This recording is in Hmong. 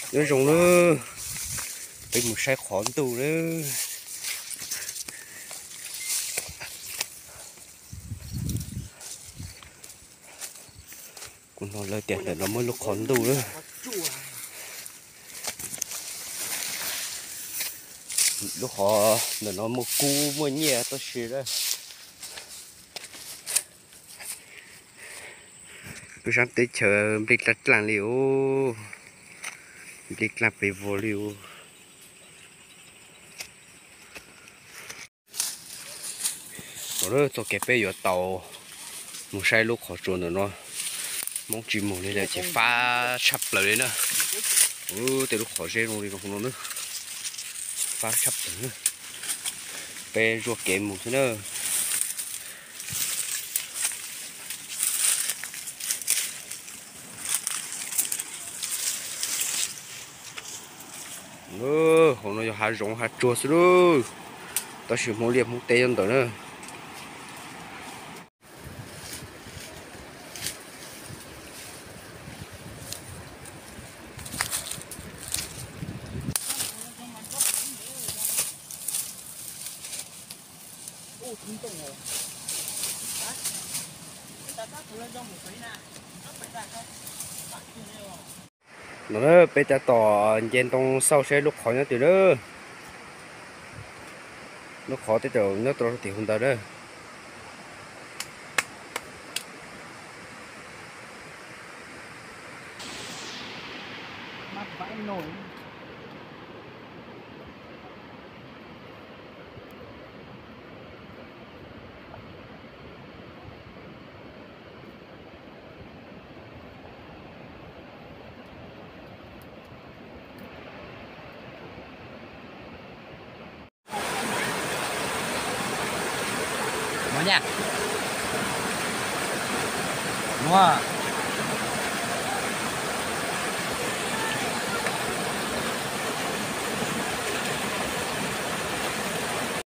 Nyob zoo nawb, peb mus saib qhov ntuj nawb. Kuv hnov lawv tias ntawm no muaj lub qhov ntuj na. Lub qhov ntawm no muaj kub muaj nyiaj tab sis na, lub sab teb chaws nplij dlaaj dlaaj li os, nplij dlaaj pes vog li os. Txoj kev peb yuav tau mus saib lub qhov tsua ntawm no, Hmoob tsis mus li lawm ces fab tshaj plaws li na. Tej lub qhov zeb zoo li no na, fab tshaj plaws na. Peb zuaj kev mus xwb na. Hauv no yog hav zoov hav tsuag xwb lauj, tab sis Hmoob liaj Hmoob teb nyob ntawd na. No na, peb tab tom nce ntoo xauj saib lub qhov nyob twg na. Lub qhov tej zaum nyob rau tim hauv ntawd na.